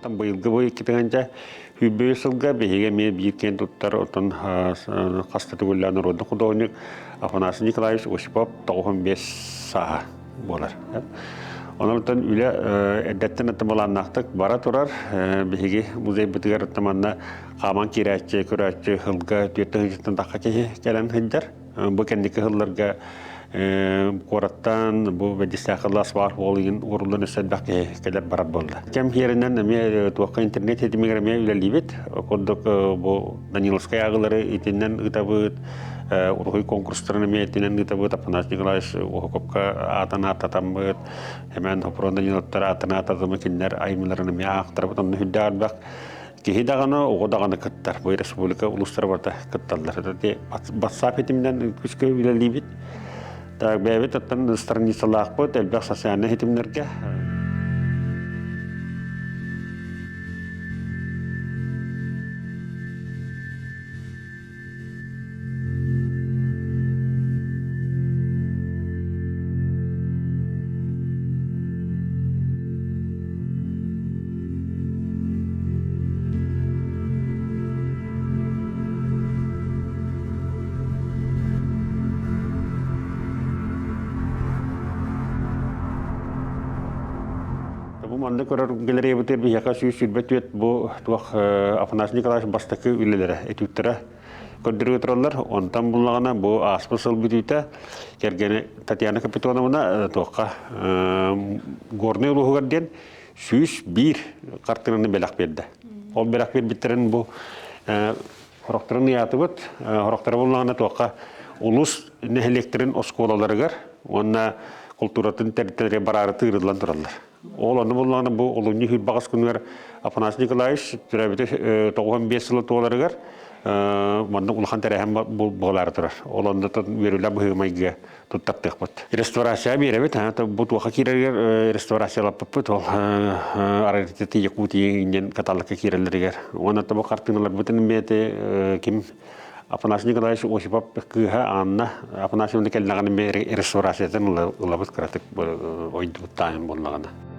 Онтон быйылгы бу иккитигэнчэ 105 сылга биһиги эмиэ биир киэн туттар оттон хаста төгүллээн народный художник Афанасий Николаевич Осипов 95 сааһа буолар. Онон үлэ эрдэттэн аттан былааннаахтык бара турар. Биһиги музейбытыгар манна хааман киирээччи, көрөөччү сылга түөрт тыһыынчаттан тахха киһи кэлэн сылдьар. Бу кэнники сылларга куораттан бу бэдистээх кылаас баар буолугун ууруллан өссө элбэх киһи кэлэр барар буолла. Кэм хиэринэн эмиэ туохха интернет ситимигэр эмиэ үлэлиибит. Курдук бу Даниловскай ааҕыылары итинэн ыытабыт, уруһуй конкурстарын эмиэ итинэн ыытабыт. Афанасий Николаевич Уһукопка аатын ааттатаммыт, Эмэн Хопрон Даниловтар аатын ааттатаммыт кинилэр айымньыларын эмиэ аахтарабыт. Онно үрдээх элбэх Киһи даҕаны, оҕо даҕаны кыттар. Бу республика улуустара барыта кытталлар. Ити WhatsApp ситиминэн күүскэ үлэлиибит. Так, бэйэбит оттон страницалаахпыт элбэх социальнай ситимнэргэ. Бу манна көрөр галереябытыгар биһиэхэ 124 бу туох Афанасий Николаевич бастакы үлэлэрэ, этюдтара көрдөрө тураллар. Онтон буллаҕына бу ааспыт сыл бүтүүтэ кэргэни Татьяна Капитоновна туохха Горнай улууһугар диэн 101 хартыынаны бэлэх биэрдэ. Ол бэлэх биэрбиттэрин бу хорохторун ыйаатыбыт. Хорохторо буллаҕына туохха улуус нэһилиэктэрин оскуолаларыгар уонна култууратын тэрилтэлэригэр бараары тыырыллан тураллар. Ол онно буллаҕына бу олунньу баҕас күнүгэр Афанасий Николаевич төрөөбүтэ 95 сыла туоларыгар маннык улахан тэрээһин буолаары турар. Ол онно үөрүүлээх быһыы-майгыга туттартыахпыт. Реставрация биэрэбит, бу туоха киирэригэр реставрациялаппыппыт ол раритеты Якутии диэн каталогка киирэллэригэр. Уонна бу хартыыналарбытын бэйэтэ ким Афанасий Николаевич Осипов кыыһа Анна Афанасьевна кэллэҕинэ реставрациятын ылабыт кыратык ойдубут таайын буоллаҕына.